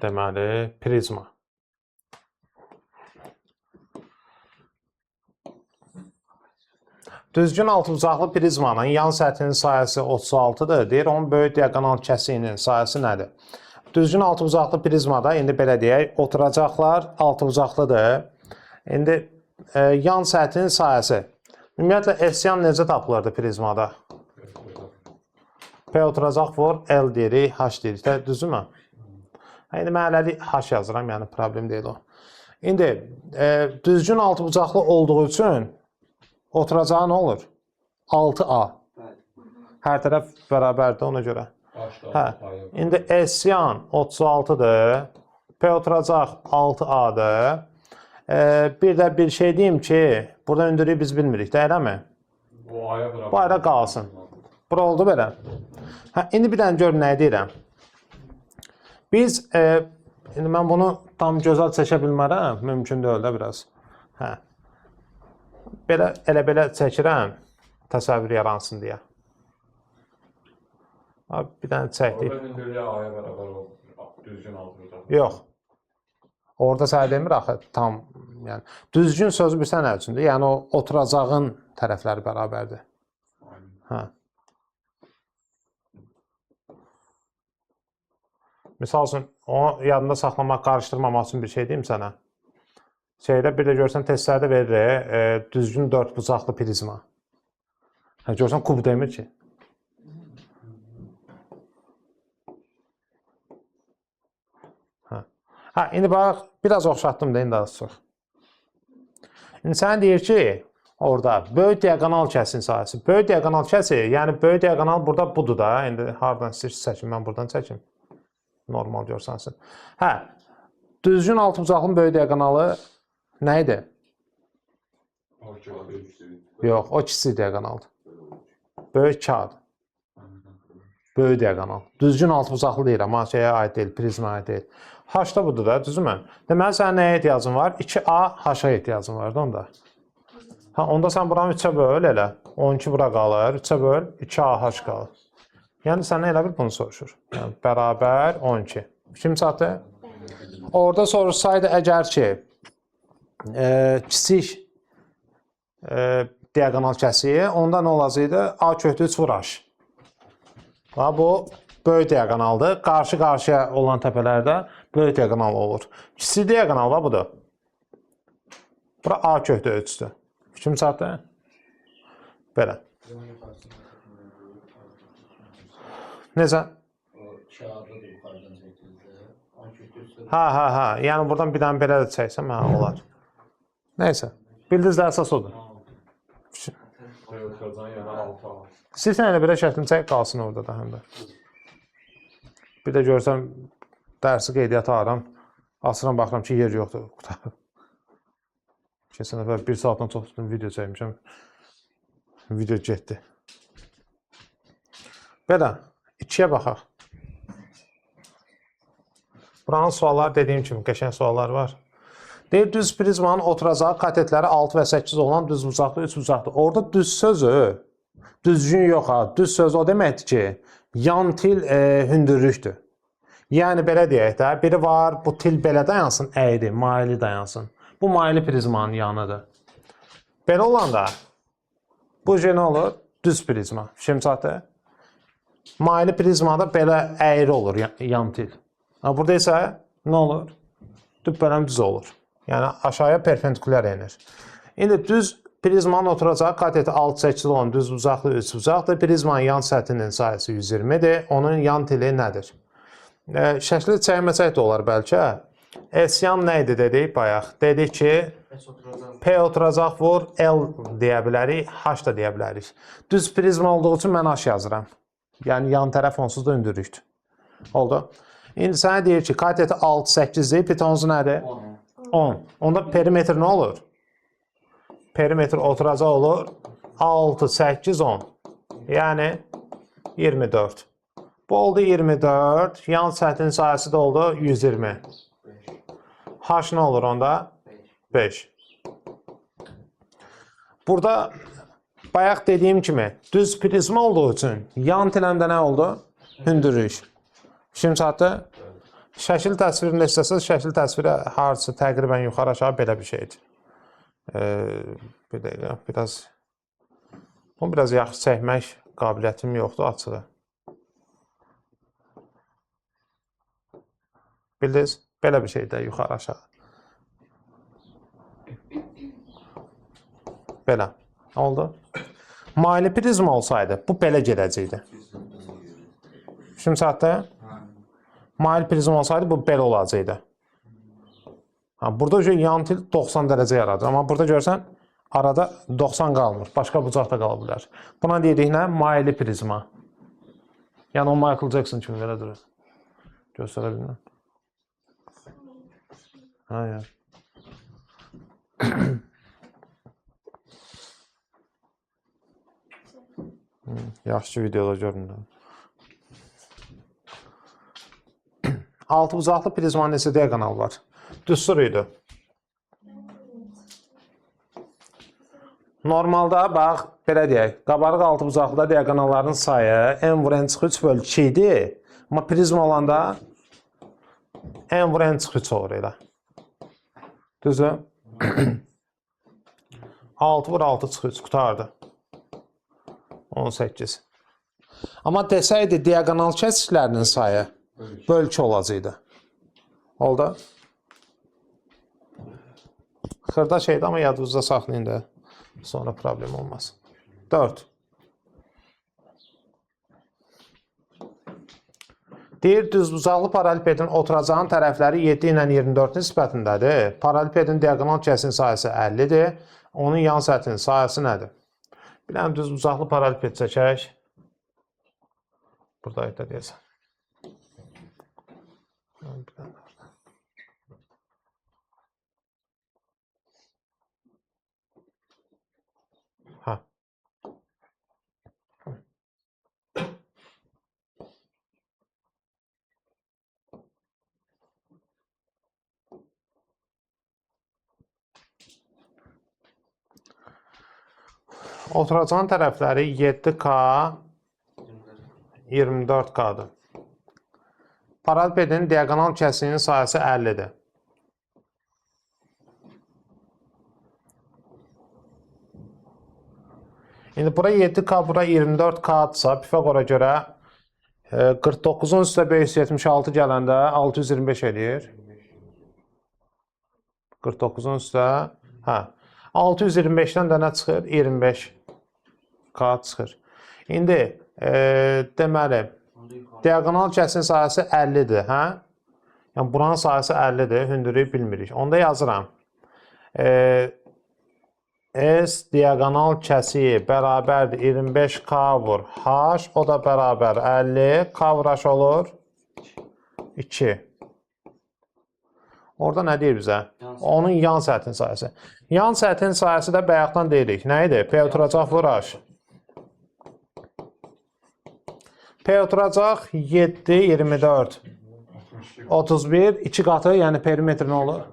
Deməli, prizma. Düzgün altıbucaqlı prizmanın yan səthinin sahəsi 36-dır. Deyir, onun böyük diaqonal kəsiyinin sahəsi nədir? Düzgün altıbucaqlı prizmada, indi belə deyək, oturacaqlar altıbucaqlıdır. İndi yan səthinin sahəsi. Ümumiyyətlə, S yan necə tapılırdı prizmada? P oturacaq vur, L deyirik, H deyirik də, düzdürmü? İndi mən hələlik H yazıram, yəni problem deyil o. İndi düzgün altıbucaqlı olduğu üçün oturacağı nə olur? 6A. Hər tərəf bərabərdir ona görə. Hə. İndi S yan 36-dır. P oturacaq 6A-dır. Bir də bir şey deyim ki, burada hündürlüyü biz bilmirik də, eləmi? Bu aya bərabər. Bu ayda qalsın. Bura oldu belə. Hə, indi bir dənə gör nə deyirəm. Biz, indi mən bunu tam gözəl çəkə bilmərəm, mümkün deyil də biraz. Hə. Belə, elə belə çəkirəm, təsəvvür yaransın deyə. Ha, bir dənə çəkdik. Orada hündürlüyü aya bərabər olur. Düzgün altıbucaqlı. Yox. Orada sənə demir axı tam, yəni düzgün sözü bilsən nə üçündür? Yəni o oturacağın tərəfləri bərabərdir. Aynen. Hə. Misal üçün, onu yadında saxlamaq, qarışdırmamaq üçün bir şey deyim sənə. Şeydə bir də görsən testlərdə verir, düzgün dördbucaqlı prizma. Hə, görsən kub demir ki. Hə. Hə, indi bax, biraz oxşatdım da indi az çox. İndi sənə deyir ki, orada böyük diaqonal kəsin sahəsi. Böyük diaqonal kəsi, yəni böyük diaqonal burada budur da. İndi hardan istəyirsə çəkin, mən buradan çəkim. Normal görsənsin. Hə, düzgün altıbucaqlının böyük diaqonalı nə idi? Yox, o kiçik diaqonaldır. Böyük K-dır. Böyük diaqonal. Düzgün altıbucaqlı deyirəm, ha, şeyə aid deyil, prizmaya aid deyil. H da budur da, düzdürmü? Deməli, sənin nəyə ehtiyacın var? 2A H-a ehtiyacın var da onda. Ha, onda sən buranı 3-ə böl elə. 12 bura qalır, 3-ə böl, 2AH qalır. Yəni, sənə elə bil bunu soruşur. Yəni, bərabər 12. Kim çatdı? Orada soruşsaydı əgər ki, kiçik diaqonal kəsiyi, onda nə olacaqdı? A köklü 3 vur H. Ha, bu böyük diaqonaldır. Qarşı-qarşıya olan təpələrdə böyük diaqonal olur. Kiçik diaqonal var budur. Bura A köklü 3-dür. Kim çatdı? Belə. Necə? O kağıda da yukarıdan çəkildi. 12 Hə, hə, hə. Yəni buradan bir dənə belə də çəksəm, hə, olar. Nəysə. Bildiniz də əsas odur. P oturacağın yəni 6A. İstəyirsən elə belə şəklini çək, qalsın orada da həm də. Bir də görsəm dərsi qeydiyyata aram. Açıram, baxıram ki, yer yoxdur. Qurtarıb. Keçən dəfə 1 saatdan çox tutdum, video çəkmişəm. Video getdi. Belə, 2-yə baxaq. Buranın sualları dediyim kimi qəşəng suallar var. Deyir, düz prizmanın oturacağı katetləri 6 və 8 olan düz bucaqlı, 3 bucaqlı. Orada düz sözü, düzgün yox ha, düz sözü o deməkdir ki, yan til hündürlükdür. Yəni belə deyək də, biri var, bu til belə dayansın, əyri, maili dayansın. Bu maili prizmanın yanıdır. Belə olanda bu nə olur? Düz prizma. Fikrim çatdı? Maili prizmada belə əyri olur yan til. Ha, burada isə nə olur? Dübbələm düz olur. Yəni aşağıya perpendikulyar enir. İndi düz prizmanın oturacağı kateti 6-8 olan düz bucaqlı 3 bucaqdır. Prizmanın yan səthinin sahəsi 120-dir. Onun yan tili nədir? Şəkli çəkməsək də olar bəlkə. S yan nə idi dedik bayaq? Dedik ki, P oturacaq vur, L deyə bilərik, H da deyə bilərik. Düz prizma olduğu üçün mən H yazıram. Yəni yan tərəf onsuz da hündürlükdür. Oldu. İndi sənə deyir ki, kateti 6-8-dir, pitonuzu nədir? 10. Onda perimetr nə olur? Perimetr oturacaq olur 6, 8, 10. Yəni 24. Bu oldu 24. Yan səthin sahəsi də oldu 120. H nə olur onda? 5. Burada bayaq dediyim kimi düz prizma olduğu üçün yan tiləmdə nə oldu? Hündürlük. Fikrim çatdı? Şəkil təsvirini istəsəz, şəkil təsviri hardasa təqribən yuxarı aşağı belə bir şeydir. Bir dəqiqə, biraz bunu biraz yaxşı çəkmək qabiliyyətim yoxdur açığı. Bildiniz? Belə bir şeydir yuxarı aşağı. Belə. Oldu? Maili prizma olsaydı, bu belə gedəcəkdi. Şimdi çatdı? Mail prizma olsaydı, bu belə olacaqdı. Ha, burada yan til 90 dərəcə yaradır. Amma burada görsən, arada 90 qalmır. Başqa bucaq da qala bilər. Buna deyirik nə? Maili prizma. Yəni o Michael Jackson kimi belə durur. Göstərə bilmirəm. Ha, ya. Yaxşı videoda görünür. Altıbucaqlı prizmanın neçə diaqonalı var? Düstur idi. Normalda, bax, belə deyək, qabarıq altıbucaqlıda diaqonalların sayı n vur n çıx 3 bölü 2 idi. Amma prizma olanda n vur n çıx 3 olur elə. Düzdür? 6 vur 6 çıx 3 qutardı. 18. Amma desəydi diaqonal kəsiklərinin sayı böl 2 olacaqdı. Oldu? Xırda şeydir, amma yadınızda saxlayın da. Sonra problem olmaz. 4. Deyir, düzbucaqlı paralelipedin oturacağın tərəfləri 7 ilə 24 nisbətindədir. Paralelipedin diaqonal kəsinin sahəsi 50-dir. Onun yan səthinin sahəsi nədir? Bir dənə düzbucaqlı paraleliped çəkək. Burada da deyəsən. Bir dənə. Ha. Oturacağın tərəfləri 7K 24K-dır. Paralelipedin diaqonal kəsiyinin sahəsi 50-dir. İndi bura 7K, bura 24K-dırsa, Pifaqora görə 49-un üstə 576 gələndə 625 eləyir. 49-un üstə, hə. 625-dən də nə çıxır? 25K çıxır. İndi, deməli, diaqonal kəsin sahəsi 50-dir, hə? Yəni, buranın sahəsi 50-dir, hündürlüyü bilmirik. Onda yazıram. S diaqonal kəsiyi bərabərdir 25K vur H, o da bərabər 50. K vur H olur 2. Orada nə deyir bizə? Onun yan səthinin sahəsi. Yan səthinin sahəsi də bayaqdan deyirik. Nə idi? P oturacaq vur H. P oturacaq 7, 24, 31, 2 qatı, yəni perimetr nə olur?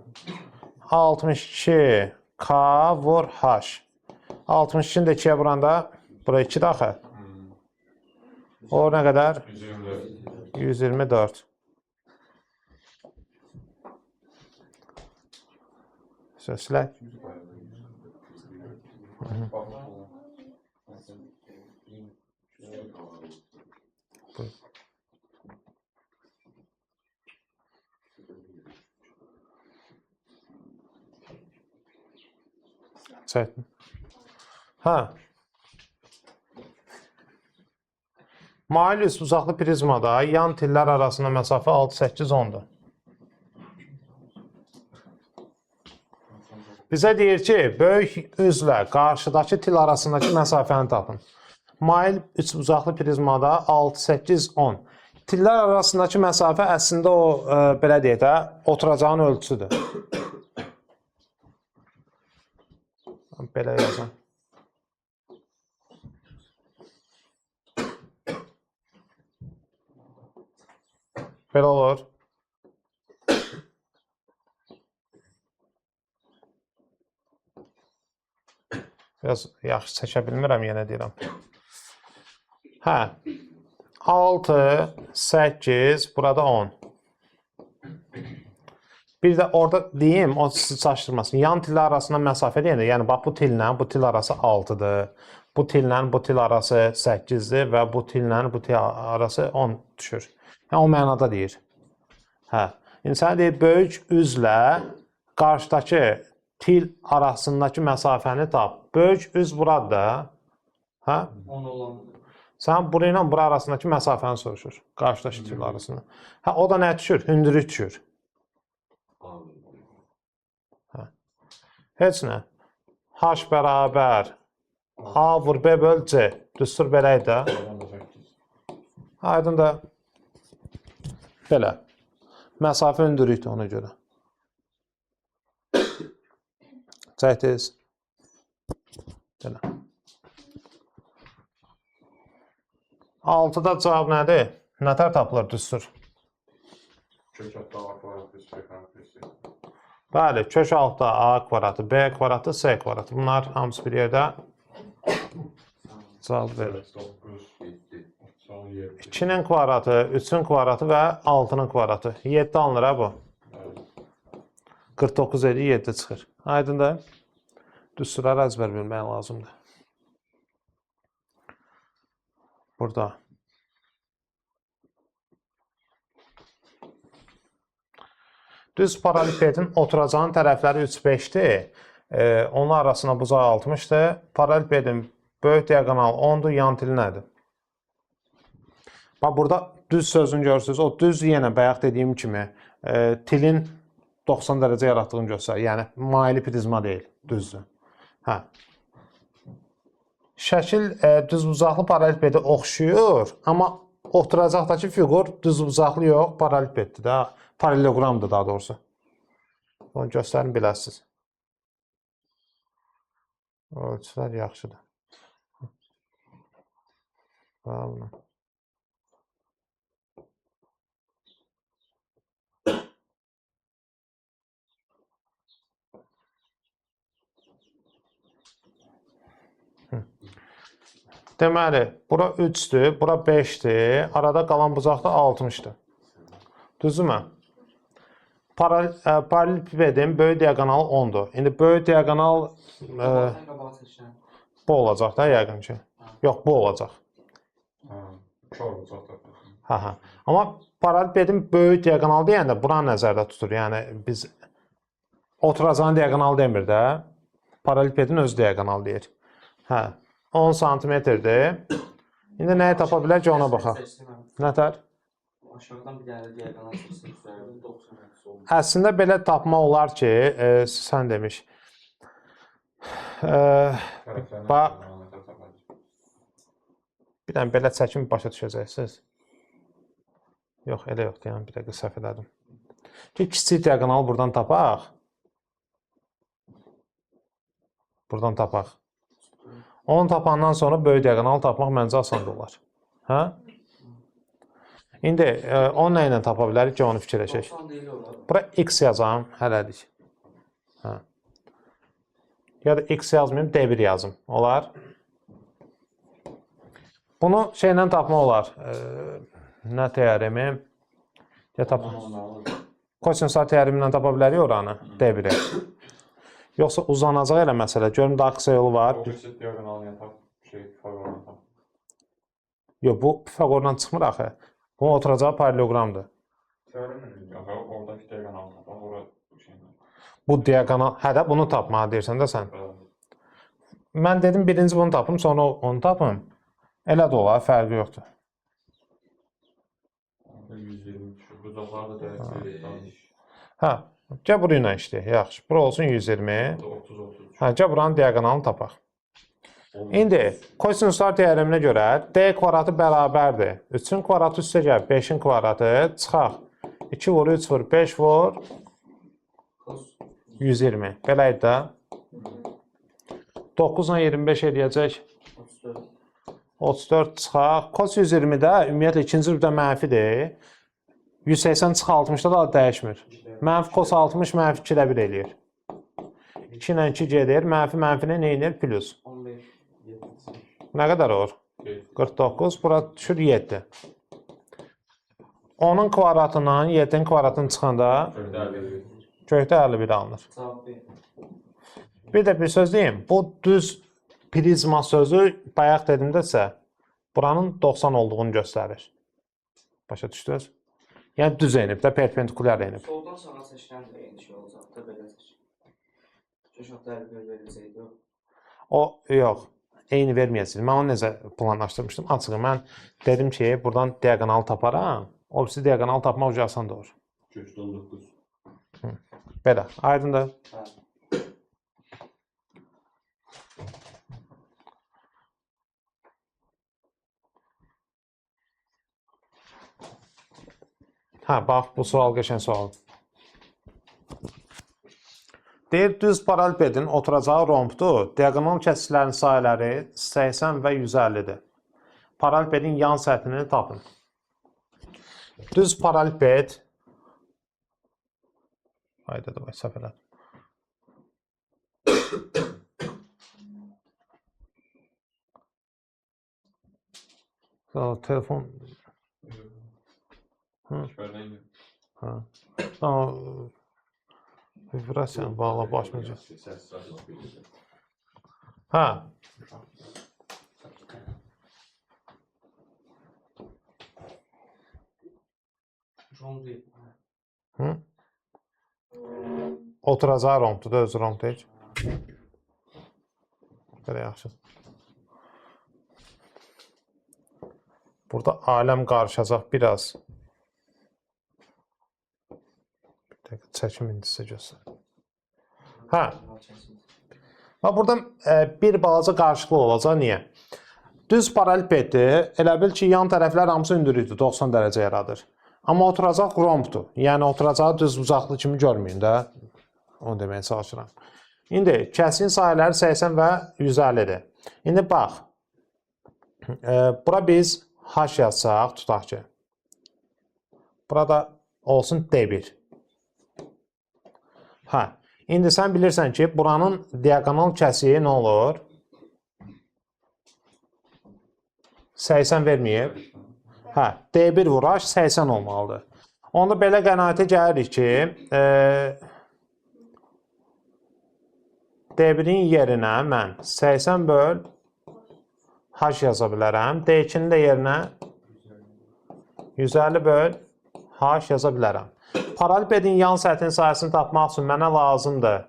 62 K vur H. 62-ni də 2-yə vuranda, bura 2 də axı. O nə qədər? 124. 124. Silək. Çəkdim. Hə. Mail uzaqlı prizmada yan tillər arasında məsafə 6, 8, 10-dur. Bizə deyir ki, böyük üzlə qarşıdakı til arasındakı məsafəni tapın. Mail üçbucaqlı prizmada 6, 8, 10. Tillər arasındakı məsafə əslində o, belə deyək də, oturacağın ölçüsüdür. Belə yazam. Belə olur. Biraz yaxşı çəkə bilmirəm, yenə deyirəm. Hə. 6, 8, burada 10. Bir də orada deyim, o sizi çaşdırmasın. Yan tillər arasında məsafə deyəndə, yəni bax bu tillə bu til arası 6-dır. Bu tillə bu til arası 8-dir və bu tillə bu til arası 10 düşür. Yəni o mənada deyir. Hə. İndi sənə deyir böyük üzlə qarşıdakı til arasındakı məsafəni tap. Böyük üz buradır da. Hə? 10 olan. Sən bura ilə bura arasındakı məsafəni soruşur. Qarşıdakı til arasında. Hə, o da nə düşür? Hündürlük düşür. Hə. Heç nə. H bərabər A vur B böl C. Düstur belə idi də. Oradan da 8. Aydın da belə. Məsafə hündürlükdür ona görə. Çəkdiniz. Belə. 6-da cavab nədir? Nətər tapılır düstur? Kök altda A kvadratı, C kvadratı, C. Bəli, kök altda A kvadratı, B kvadratı, C kvadratı. Bunlar hamısı bir yerdə cavab verir. 9, 7, 37. 2-nin kvadratı, 3-ün kvadratı və 6-nın kvadratı. 7 alınır ha bu. 49 eləyir, 7 çıxır. Aydındır? Düsturları əzbər bilmək lazımdır. Burada. Düz paralelipedin oturacağın tərəfləri 3-5-dir. Onun arasına bucaq 60-dır. Paralelipedin böyük diaqonalı 10-dur, yan tili nədir? Bax, burada düz sözünü görürsünüz. O düz yenə bayaq dediyim kimi tilin 90 dərəcə yaratdığını göstərir. Yəni, maili prizma deyil, düzdür. Hə. Şəkil düzbucaqlı paralelipedə oxşuyur, amma oturacaqdakı fiqur düzbucaqlı yox, paralelipeddir də, paralleloqramdır daha doğrusu. Onu göstərim biləsiniz. Ölçülər yaxşıdır. Bax, Deməli, bura 3-dür, bura 5-dir, arada qalan bucaq da 60-dır. Düzdürmü? Paralelipedin böyük diaqonalı 10-dur. İndi böyük diaqonal bu olacaq da yəqin ki. Yox, bu olacaq. Kör olacaq da. Hə, hə. Amma paralelipedin böyük diaqonalı deyəndə buranı nəzərdə tutur. Yəni biz oturacağın diaqonalı demir də. Paralelipedin öz diaqonalı deyir. Hə. 10 santimetrdir. İndi nəyi tapa bilər ki, ona baxaq. Nətər? Aşağıdan bir dənə diaqonal seçsək düzələrdim, 90 əks olmuş. Əslində belə tapmaq olar ki, sən demiş. Bir dənə belə çəkim başa düşəcəksiniz. Yox, elə yoxdur, yəni bir dəqiqə səhv elədim. Ki, kiçik diaqonalı buradan tapaq. Buradan tapaq. Onu tapandan sonra böyük diaqonalı tapmaq məncə asan olar. Hə? İndi onu nə ilə tapa bilərik ki, onu fikirləşək. 90 deyil olar. Bura x yazam, hələlik. Hə. Ya da x yazmayım, D1 yazım. Olar. Bunu şeylə tapmaq olar. Nə teoremi? Ya tap Kosinuslar teoremi ilə tapa bilərik oranı, D1-i. Yoxsa uzanacaq elə məsələ. Görüm daha qısa yolu var. O birisi diaqonalını tap, şey, Pifagorla tap. Yox, bu Pifagorla çıxmır axı. Bunun oturacağı paralleloqramdır. Teoremi yox, oradakı diaqonalı tapaq, ora şeylə. Bu diaqonal, hə də bunu tapmağı deyirsən də sən. Mən dedim birinci bunu tapım, sonra onu tapım. Elə də olar, fərqi yoxdur. Orada 120 düşür. Bucaqlar da dəyişir. Hə, gəl bura ilə işləyək. Yaxşı, bura olsun 120. 30 30. Hə, gəl buranın diaqonalını tapaq. İndi kosinuslar teoreminə görə d kvadratı bərabərdir. 3-ün kvadratı üstə gəl, 5-in kvadratı çıxaq. 2 vur, 3 vur, 5 vur, Kos 120. Belə idi də. 9 ilə 25 eləyəcək. 34. 34 çıxaq. Kos 120-də ümumiyyətlə ikinci cürdə mənfidir. 180 çıx 60-da da dəyişmir. Mənfi kos 60 mənfi 2-də 1 eləyir. 2 ilə 2 gedir. Mənfi mənfini nə edir? Plus. 15 7. Nə qədər olur? 7. 49. Bura düşür 7. 10-un kvadratından 7-nin kvadratını çıxanda kökdə 51 alınır. Cavab B. Bir də bir söz deyim. Bu düz prizma sözü bayaq dedimdə isə buranın 90 olduğunu göstərir. Başa düşdünüz? Yəni düz enib də, perpendikulyar enib. Soldan sağa çəkilən də eyni şey olacaq da, belə çək. Köşatda 51 verilsəydi. O yox, eyni verməyəcək. Mən onu necə planlaşdırmışdım? Açığı mən dedim ki, buradan diaqonalı taparam. O birisi diaqonalı tapmaq ucu asan olur. Kökdə 19. Belə, aydındır? Hə. Hə, bax, bu sual qəşəng sual. Deyir, düz paralelpedin oturacağı rombdur. Diaqonal kəsiklərin sahələri 80 və 150-dir. Paralelpedin yan səthini tapın. Düz paralelped Hayda da səhv elədim. Telefon Şöyle hə. Tamam. Vibrasiyanı bağla başmayacaq. Səs bilirəm. Hə. Romb deyil. Hı? Oturacağı rombdur da, özü romb deyil. Belə yaxşı. Burada aləm qarışacaq biraz. Bir dəqiqə çəkim indi sizə göstərim. Hə. Bax burada bir balaca qarışıqlıq olacaq. Niyə? Düz paralelpeddir. Elə bil ki, yan tərəflər hamısı hündürlükdür, 90 dərəcə yaradır. Amma oturacaq rombdur. Yəni oturacağı düz uzaqlı kimi görməyin də. Onu deməyə çalışıram. İndi kəsin sahələri 80 və 150-dir. İndi bax. Bura biz H yazsaq, tutaq ki. Burada olsun D1. Hə. İndi sən bilirsən ki, buranın diaqonal kəsiyi nə olur? 80 verməyib. Hə, D1 vur H 80 olmalıdır. Onda belə qənaətə gəlirik ki, D1-in yerinə mən 80 böl H yaza bilərəm. D2-nin də yerinə 150 böl H yaza bilərəm. Paralelpedin yan səthinin sahəsini tapmaq üçün mənə lazımdır.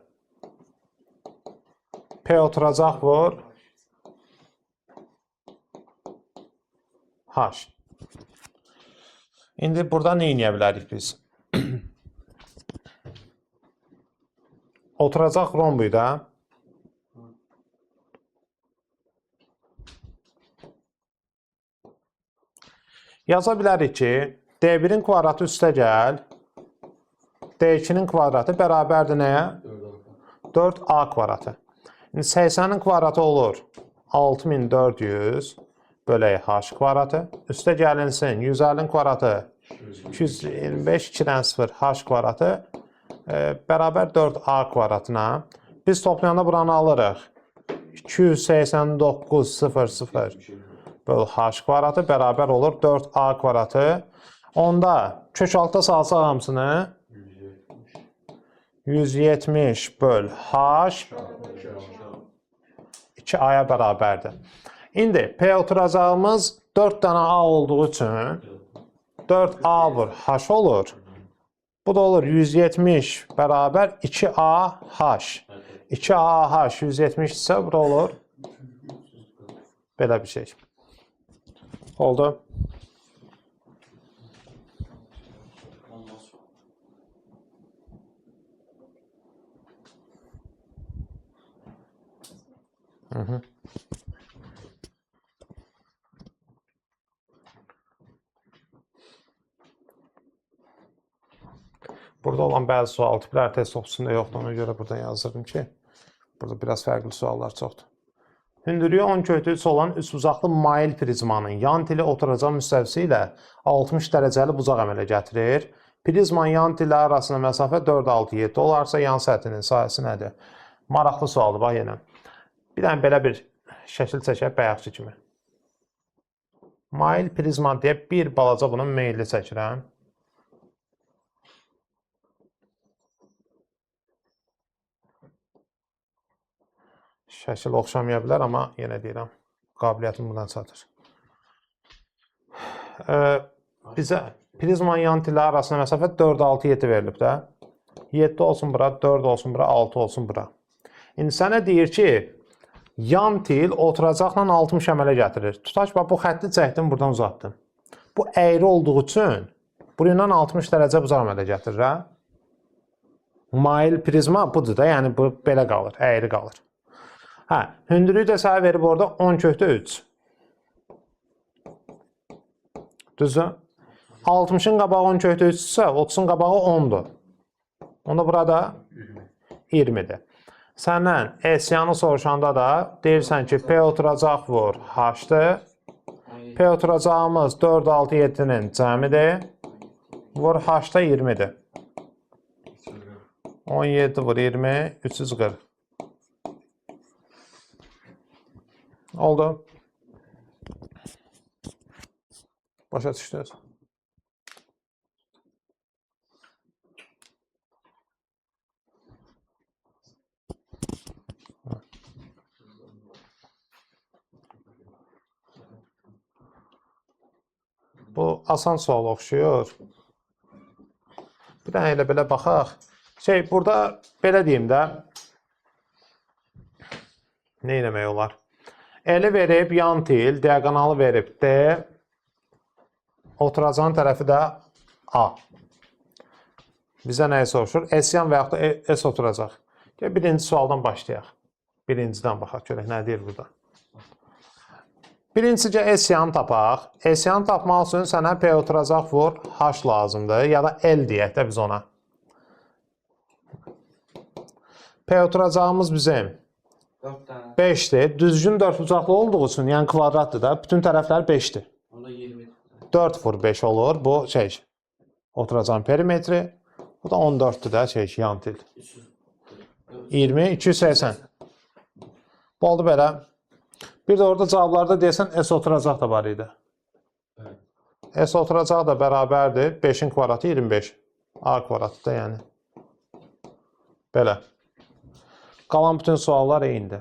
P oturacaq vur. H. İndi burada nə edə bilərik biz? Oturacaq romb idi, hə? Yaza bilərik ki, D1-in kvadratı üstə gəl, D2-nin kvadratı bərabərdir nəyə? 4A kvadratı. İndi 80-in kvadratı olur 6400 bölək H kvadratı. Üstə gəlinsin 150-in kvadratı 225 2-dən 0 H kvadratı bərabər 4A kvadratına. Biz toplayanda buranı alırıq. 289,00 böl H kvadratı bərabər olur 4A kvadratı. Onda kök alta salsaq hamısını 170 böl H 2A-ya bərabərdir. İndi P oturacağımız 4 dənə A olduğu üçün 4A vur H olur. Bu da olur 170 bərabər 2A H. 2A H 170 isə bu da olur belə bir şey. Oldu. Olmaz. Burada olan bəzi sual tipləri test oxusunda yoxdur. Ona görə burada yazdırdım ki, burada biraz fərqli suallar çoxdur. Hündürlüyü 10 kökdə 3 olan üçbucaqlı mail prizmanın yan tili oturacaq müstəvisi ilə 60 dərəcəli bucaq əmələ gətirir. Prizmanın yan tilləri arasında məsafə 4, 6, 7 olarsa yan səthinin sahəsi nədir? Maraqlı sualdır bax yenə. Bir dənə belə bir şəkil çəkək bayaqki kimi. Mail prizma deyə bir balaca bunun meyilli çəkirəm. Şəkil oxşamaya bilər, amma yenə deyirəm, qabiliyyətim buna çatır. Bizə prizmanın yan tilləri arasında məsafə 4, 6, 7 verilib də. 7 olsun bura, 4 olsun bura, 6 olsun bura. İndi sənə deyir ki, yan til oturacaqla 60 əmələ gətirir. Tutaq, bax, bu xətti çəkdim, buradan uzatdım. Bu əyri olduğu üçün burayla 60 dərəcə bucaq əmələ gətirir, hə? Mail prizma budur da, yəni bu belə qalır, əyri qalır. Hə, hündürlüyü də sənə verib orada 10 kökdə 3. Düzdür? 60-ın qabağı 10 kökdə 3-dürsə, 30-un qabağı 10-dur. Onda burada 20-dir. Səndən S-yanı soruşanda da deyirsən ki, P oturacaq vur H-dır. 17. P oturacağımız 4, 6, 7-nin cəmidir. Vur H da 20-dir. 17 vur 20, 340. Oldu. Başa düşdünüz. Bu asan sual oxşuyur. Bir dənə elə belə baxaq. Şey, burada belə deyim də. Nə etmək olar? L-i verib yan til, diaqonalı verib D, oturacağın tərəfi də A. Bizə nəyi soruşur? S yan və yaxud da S oturacaq. Gəl birinci sualdan başlayaq. Birincidən baxaq görək nə deyir burada. Birincicə S yanı tapaq. S yanı tapmaq üçün sənə P oturacaq vur H lazımdır ya da L deyək də biz ona. P oturacağımız bizim 4 dənə. 5-dir. Düzgün dördbucaqlı olduğu üçün, yəni kvadratdır da, bütün tərəflər 5-dir. Onda 20. 4 vur 5 olur. Bu şey oturacağın perimetri. Bu da 14-dür də şey yan til. 300. 20 280. Bu oldu belə. Bir də orada cavablarda deyəsən S oturacaq da var idi. Evet. S oturacaq da bərabərdir 5-in kvadratı 25. A kvadratı da yəni. Belə. Qalan bütün suallar eynidir.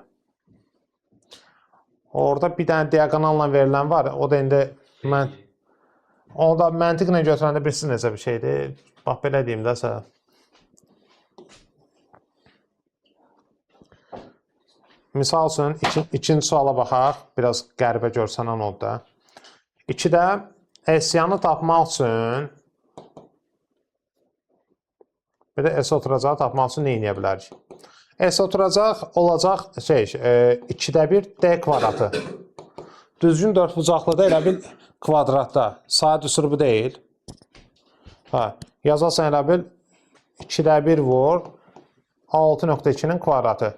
Orada bir dənə diaqonalla verilən var. O da indi mən onu da məntiqlə götürəndə bilirsiniz necə bir şeydir. Bax belə deyim də sənə. Misal üçün ikinci suala baxaq. Biraz qəribə görsənən oldu da. 2-də S-yanı tapmaq üçün bir də S oturacağı tapmaq üçün nə edə bilərik? S oturacaq olacaq şey 2-də 1 D kvadratı. Düzgün dördbucaqlıda elə bil kvadratda. Sayı düsur bu deyil. Hə, yazarsan elə bil 2-də 1 vur 6.2-nin kvadratı.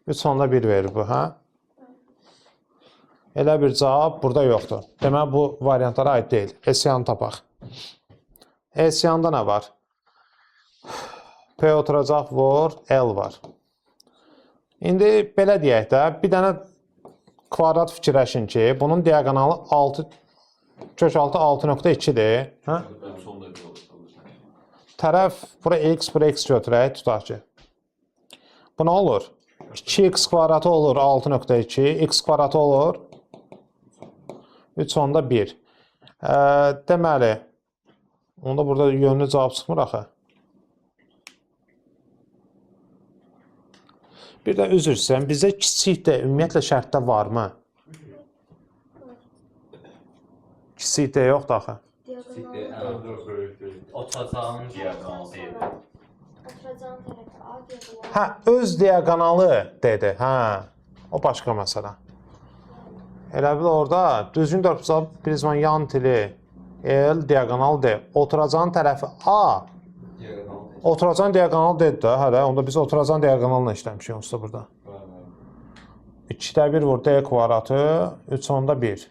3.1 verir bu, hə? Elə bir cavab burada yoxdur. Deməli, bu variantlara aid deyil. S-yanı tapaq. S-yanda nə var? P oturacaq vur, L var. İndi belə deyək də, bir dənə kvadrat fikirləşin ki, bunun diaqonalı 6 kök 6 6.2-dir. Hə? 3.1 olur. Tərəf bura x, bura x götürək, tutaq ki. Bu nə olur? 2x kvadratı olur 6.2, x kvadratı olur 3.1. Deməli, onda burada yönlü cavab çıxmır axı. Bir də üzr istəyirəm, bizdə kiçik D ümumiyyətlə şərtdə varmı? Kiçik D yoxdur axı. Oturacağın diaqonalı deyil. Oturacağın tərəfi A diaqonalı. Hə, öz diaqonalı dedi. Hə, o başqa məsələ. Elə bil orada düzgün dördbucaqlı prizmanın yan tili L diaqonal D. Oturacağın tərəfi A. Diagonal. Oturacağın diaqonalı D-dir də, hələ. Onda biz oturacağın diaqonalla işləmişik onsuz da burada. 2-də 1 vur D kvadratı, 3.1.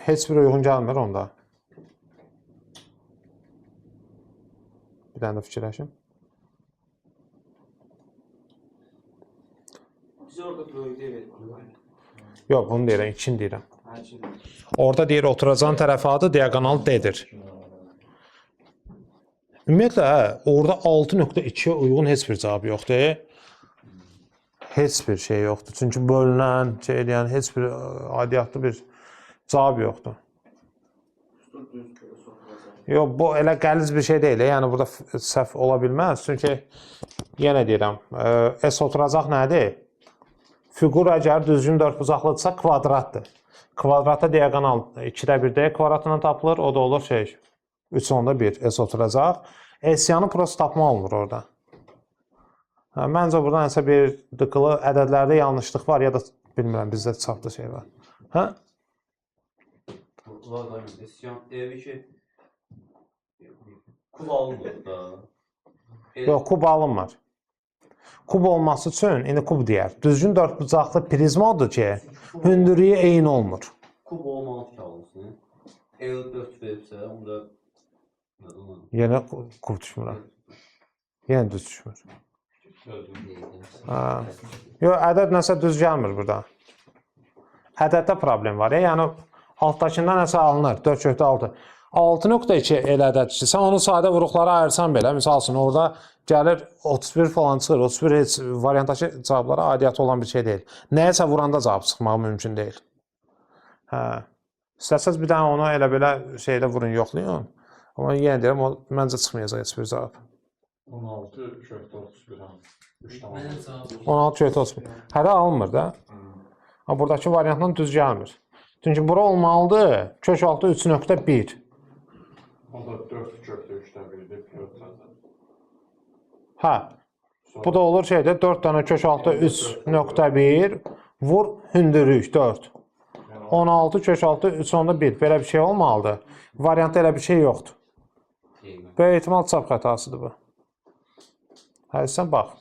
Heç bir uyğun gəlmir onda. Bir dənə də fikirləşim. Bizə orada böyük D verib. Yox, bunu deyirəm, ikini deyirəm. Hə. Orada deyir oturacağın tərəfi adı diaqonal D-dir. Ümumiyyətlə, hə, orada 6.2-yə uyğun heç bir cavab yoxdur. Heç bir şey yoxdur. Çünki bölünən, şey eləyən heç bir aidiyyatlı bir cavab yoxdur. Düz belə soxulacaq. Yox, bu elə qəliz bir şey deyil. Yəni burada səhv ola bilməz. Çünki yenə deyirəm, S oturacaq nədir? Fiqur əgər düzgün dördbucaqlıdırsa kvadratdır. Kvadrata diaqonal 2-də 1 D kvadratından tapılır, o da olur şey 3.1 S oturacaq. S-yanı prosta tapmaq olmur orada. Hə, məncə burada nəsə bir dıqılı ədədlərdə yanlışlıq var ya da bilmirəm bizdə çaplı şey var. Hə? Var da Esyan evi ki kub alınmır da. Yox, kub alınmır. Kub olması üçün indi kub deyər. Düzgün dördbucaqlı prizma odur ki, hündürlüyü eyni olmur. Kub olmalı ki alınsın. L4 veribsə onda nə ona? Yenə kub düşmürəm. Yenə düz düşmür. Hə. Yox, ədəd nəsə düz gəlmir burada. Ədəddə problem var. Ya, yəni altdakından nəsə alınır. 4 kökdə 6. 6.2 elə ədəddir ki, sən onu sadə vuruqlara ayırsan belə, misal üçün orada gəlir 31 falan çıxır. 31 heç variantdakı cavablara aidiyyatı olan bir şey deyil. Nəyəsə vuranda cavab çıxmağı mümkün deyil. Hə. İstəsəz bir dənə onu elə belə şeydə vurun, yoxlayın. Amma yenə deyirəm, o məncə çıxmayacaq heç bir cavab. 16 kökdə 31 ham. 3 tamam. Mənə cavab 16 kökdə 31. Hələ alınmır da. Ha, buradakı variantdan düz gəlmir. Çünki bura olmalıdır kök altı 3.1. O da 4 kökdə 3-də 1-dir. Pi oturacaq. Hə, bu da olur şeydə 4 dənə kök altı 3.1 vur hündürlük 4. 16 kök altı 3.1 belə bir şey olmalıdır. Variantda elə bir şey yoxdur. Böyük ehtimal çap xətasıdır bu. Hə, sən bax.